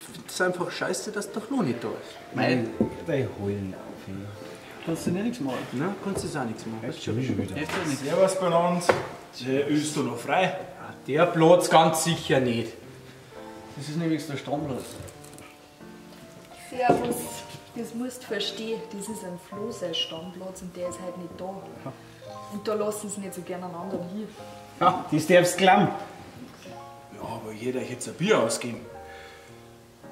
Finde es einfach scheiße, dass der Flo nicht da ist. Mei, Weil heulen auf. Kannst du nichts machen? Nein, kannst du auch nichts machen. Echt schon wieder. Servus beieinander. Der ist doch noch frei. Der Platz ganz sicher nicht. Das ist nämlich der Stammplatz. Servus. Das musst du verstehen. Das ist ein Flo sein Stammplatz und der ist halt nicht da. Und da lassen sie nicht so gerne einen anderen hin. Ja, das darfst klamm. Ja, aber jeder hätte ein Bier ausgeben.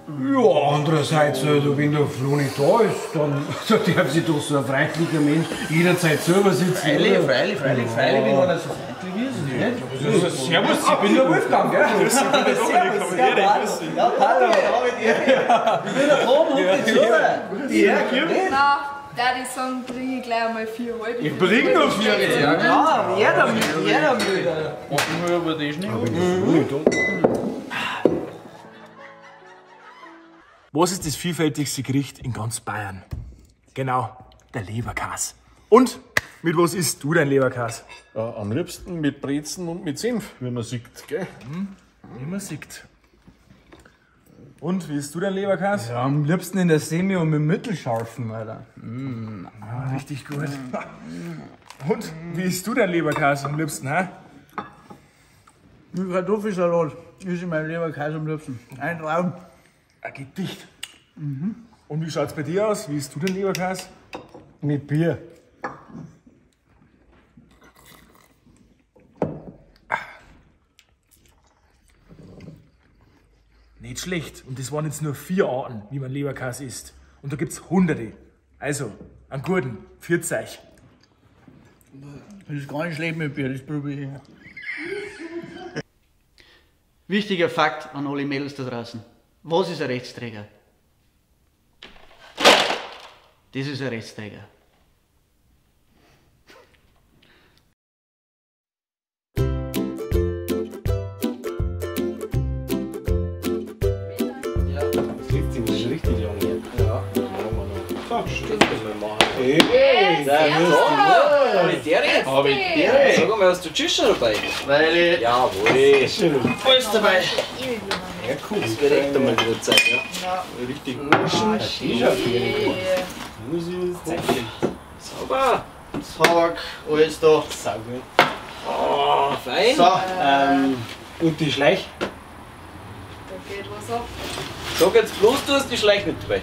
Ja, andererseits, also, wenn der Flo nicht da ist, dann darf sich doch so ein freundlicher Mensch jederzeit selber sitzen. Freilich, oder? freilich, freilich, freilich, wenn einer so freundlich ist, nicht? Servus, ich bin der Wolfgang, gell? Servus, ja, ja, hallo, ich bin der Tom und die Zuhörer. Ja, gell? Na, da ich sagen, bringe ich gleich einmal 4 halbe. Ich bring noch 4. Ja, klar, her damit, her damit. Ich will aber das nicht. Aber wenn der Flo nicht da ist. Was ist das vielfältigste Gericht in ganz Bayern? Genau, der Leberkäs. Und mit was isst du dein Leberkäs? Ja, am liebsten mit Brezen und mit Senf, wie man sieht, gell? Wie man sieht. Und wie isst du dein Leberkäs? Ja, am liebsten in der Semi und mit Mittelscharfen, Alter. Richtig gut. Und wie isst du dein Leberkäs am liebsten, hä? Mit Kartoffelsalat ist in meinem Leberkäse am liebsten. Ein Traum. Ein Gedicht. Und wie schaut's bei dir aus? Wie isst du dein Leberkäs? Mit Bier. Nicht schlecht. Und das waren jetzt nur 4 Arten, wie man Leberkäse isst. Und da gibt's hunderte. Also, einen guten. Pfiat euch. Das ist gar nicht schlecht mit Bier, das probiere ich. Wichtiger Fakt an alle Mädels da draußen. Was ist ein Rechtsträger? Das ist ein Rechtsträger. Das ist richtig lang her. Ja. Hey, servus. Hab ich dir. Sag mal, hast du Tschüss schon dabei? Weil ich Jawohl. alles dabei. Ja, cool. Das wird echt einmal wieder Zeit, ja. Ja. Richtig. Sauber. Zack, alles da. Saugut. Oh, fein. So, Und die Schleich? Da geht was ab. Sag jetzt bloß, du hast die Schleich nicht dabei.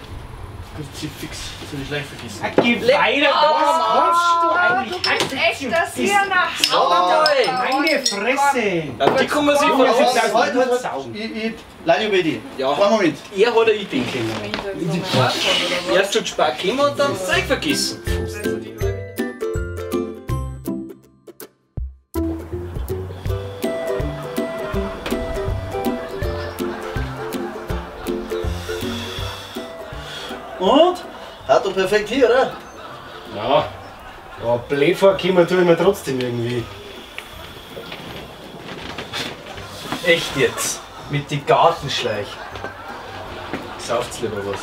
Kruzifix, das hab ich gleich vergessen. Geh weiter, was kannst du eigentlich? Du bist echt das hier nach Meine Fresse! Ja, die kann man sich verlassen. Halt, halt, halt. Ich leide über die. Ja. Einen Moment. Er hat eine Idee. Erst schon gespart gekommen und dann das Zeug vergessen. Und? Hat doch perfekt hier, oder? Ja. Aber blöd vorkommen tue ich mir trotzdem irgendwie. Echt jetzt? Mit die Gartenschleich. Sauft's lieber was.